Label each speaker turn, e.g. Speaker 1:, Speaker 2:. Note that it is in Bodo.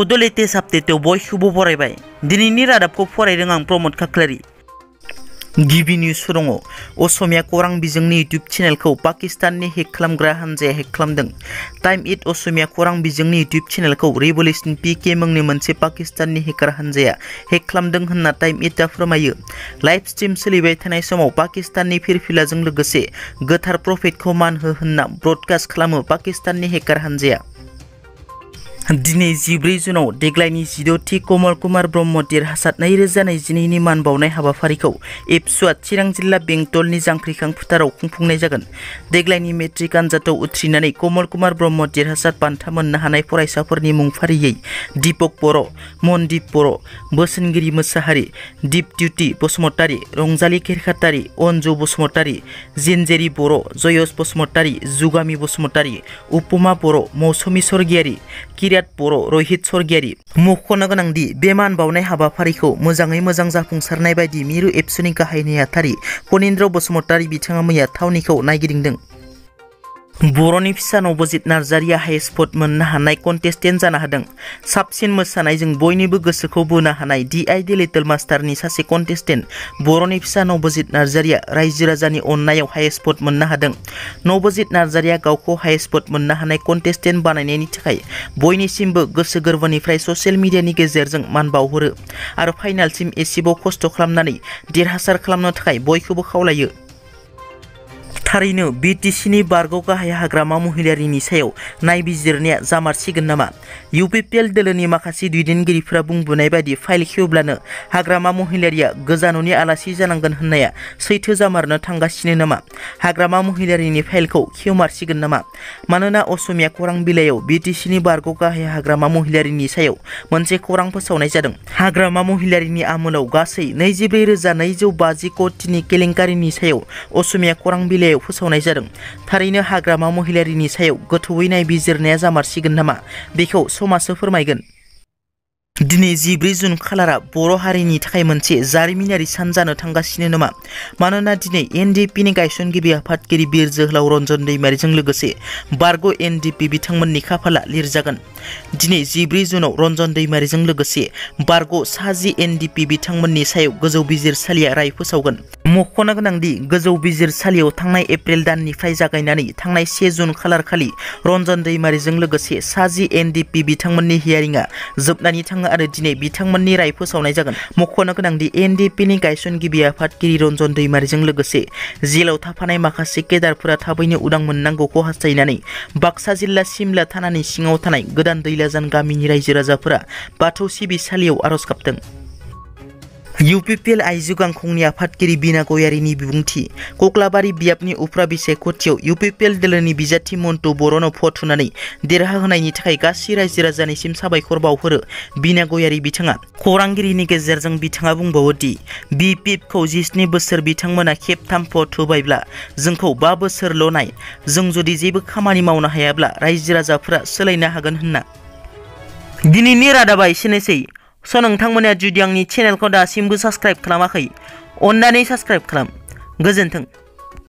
Speaker 1: Bodo latest update बयखौबो फरायबाय दिनैनि रादाबखौ फरायदों आं प्रमोद खाख्लारि गिबि निउस दङ असमिया खौरां बिजोंनि इउट्यूब चेनेलखौ पाकिस्ताननि हेक खालामग्रा हानजाया हेक खालामदों टाइम इट असमिया खौरां बिजोंनि इउट्यूब चेनेलखौ रिभलिउसन पीके मुंनि मोनसे पाकिस्ताननि हेकार हानजाया हेक खालामदों होनना टाइम इटआ फोरमायो लाइभ स्ट्रीम सोलिबाय थानाय समाव पाकिस्ताननि फिरफिलाजों लोगोसे गोथार प्रफेटखौ मान हो होनना ब्रडकास्ट खालामो पाकिस्ताननि हेकार हानजाया दिनै 14 जुनाव देग्लायनि 16थि कमल कुमार ब्रह्म देरहासार 2022 नि मान बावनाय हाबाफारिखौ एबसुआ चिरां जिल्ला बेंटलनि जांख्रिखां फोथाराव खुंफुंनाय जागोन देग्लायनि मेट्रिक आनजादाव उथ्रिनानै कमल कुमार ब्रह्म देरहासार बान्था मोननो हानाय फरायसाफोरनि मुं फारियै दीपक बर' मनदीप बर' बोसोनगिरि मोसाहारि दीपद्युति बसुमतारी रंजाली खेरखातारी अन्जु बसुमतारी जिनजेरि बर' जयस बसुमतारी जुगामि बसुमतारी उपमा बर' मौसुमी स्वर्गियारि किरात बर' रहित स्वर्गियारि मख'नो गोनांदि बे मान बावनाय हाबाफारिखौ मोजाङै मोजां जाफुंसारनाय बायदि मिरु एबसुनि गाहाय नेहाथारि फनिन्द्र बसुमतारी बिथाङा मैया थावनिखौ नायगिदिंदों बर'नि फिसा नबजित नार्जारिया हाइस्ट भट मोननो हानाय कन्टेस्टेन्ट जानो हादों साबसिन मोसानायजों बयनिबो गोसोखौ बोनो हानाय DID लिटल मास्टारनि सासे कन्टेस्टेन्ट बर'नि फिसा नबजित नार्जारिया रायजो राजानि अननायाव हाइस्ट भट मोननो हादों नबजित नार्जारिया गावखौ हाइस्ट भट मोननो हानाय कन्टेस्टेन्ट बानायनायनि थाखाय बयनिसिमबो गोसो गोरबोनिफ्राय ससियेल मिडियानि गेजेरजों मान बावहरो आरो फाइनालसिम एसेबाव खस्थ' खालामनानै देरहासार खालामनो थाखाय बयखौबो खावलायो थारैनो BTC बारग' गाहाय हाग्रामा महिलारिनि सायाव नायबिजिरनाया जामारसिगोन नामा UPPL दोलोनि माखासे दैदेनगिरिफोरा बुंबोनाय बायदि फाइल खेवब्लानो हाग्रामा महिलारिया गोजाननि आलासि जानांगोन होननाया सैथो जामारनो थांगासिनो नामा हाग्रामा महिलारिनि फाइलखौ खेवमारसिगोन नामा मानोना असमिया खौरां बिलाइयाव BTC बारग' गाहाय हाग्रामा महिलारिनि सायाव मोनसे खौरां फोसावनाय जादों हाग्रामा महिलारिनि आमोलाव गासै 24,250 कोटिनि केलेंकारिनि सायाव असमिया खौरां बिलाइयाव फोसावनाय जादों थारैनो हाग्रामा महिलारिनि सायाव गोथौयै नायबिजिरनाया जामारसिगोन नामा बेखौ समाजो फोरमायगोन दिनै 14 जुन खालारा बर' हारिनि थाखाय मोनसे जारिमिनारि सान जानो थांगासिनो नामा मानोना दिनै NDP नि गायसनगिरि आफादगिरि बिर जोहोलाव रन्जन दैमारिजों लोगोसे बारग' NDP बिथांमोननि खाफाला लिरजागोन दिनै 14 जुनाव रन्जन दैमारिजों लोगोसे बारग' साजि NDP बिथांमोननि सायाव गोजौ बिजिरसालिया राय फोसावगोन मख'नो गोनांदि गोजौ बिजिरसालियाव थांनाय एप्रिल दाननिफ्राय जागायनानै थांनाय 1 जुन खालार खालि रन्जन दैमारिजों लोगोसे साजि NDP बिथांमोननि हियारिंआ जोबनानै थाङो आरो दिनै बिथांमोननि राय फोसावनाय जागोन मख'नो गोनांदि NDP नि गायसनगिरि आफादगिरि रन्जन दैमारिजों लोगोसे जेलाव थाफानाय माखासे केडारफोरा थाबैनो उदां मोननांगौखौ हास्थायनानै बाक्सा जिल्ला सिमला थानानि सिङाव थानाय गोदान दैलाजान गामिनि रायजो राजाफोरा बाथौ सिबिसालियाव आर'ज गाबदों UPPL आइजो गांखंनि आफादगिरि बिना गयारिनि बिबुंथि कक्लाबारि बियाबनि उफ्रा बिसायख'थियाव UPPL दोलोनि बिजाथि मन्टु बर'नो भट होनानै देरहाहोनायनि थाखाय गासै रायजो राजानिसिम साबायखर बावहरो बिना गयारि बिथाङा खौरांगिरिनि गेजेरजों बिथाङा बुंबावो दि BPF खौ 17 बोसोर बिथांमोना खेबथाम भट होबायब्ला जोंखौ 5 बोसोरल' नाय जों जुदि जेबो खामानि मावनो हायाब्ला रायजो राजाफोरा सोलायनो हागोन होनना दिनैनि रादाबा एसेनोसै नोंथांमोना जुदि आंनि चेनेलखौ दासिमबो साबस्क्राइब खालामाखै अन्नानै साबस्क्राइब खालाम गोजोन्थों